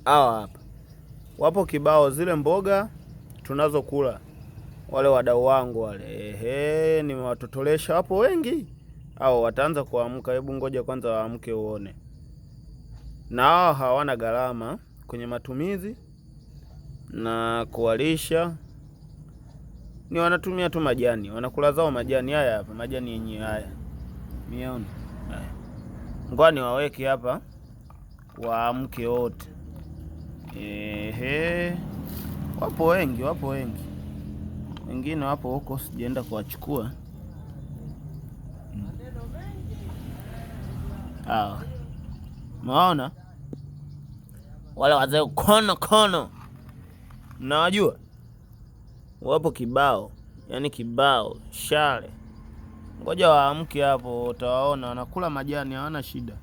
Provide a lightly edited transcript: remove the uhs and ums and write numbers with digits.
Hawa hapa wapo kibao, zile mboga tunazokula wale wadau wangu wale, ehe, nimewatotolesha wapo wengi. Hao wataanza kuamka, hebu ngoja kwanza waamke uone. Na hao hawana gharama kwenye matumizi na kuwalisha, ni wanatumia tu majani, wanakula zao majani haya hapa, majani yenyewe haya, miona haya. Ngoja niwaweke hapa waamke wote. Ehe, wapo wengi, wapo wengi, wengine wapo huko, sijaenda kuwachukua. Hawa maona wale wazee kono kono, mnawajua, wapo kibao, yani kibao shale. Ngoja waamke hapo, utawaona wanakula majani, hawana shida.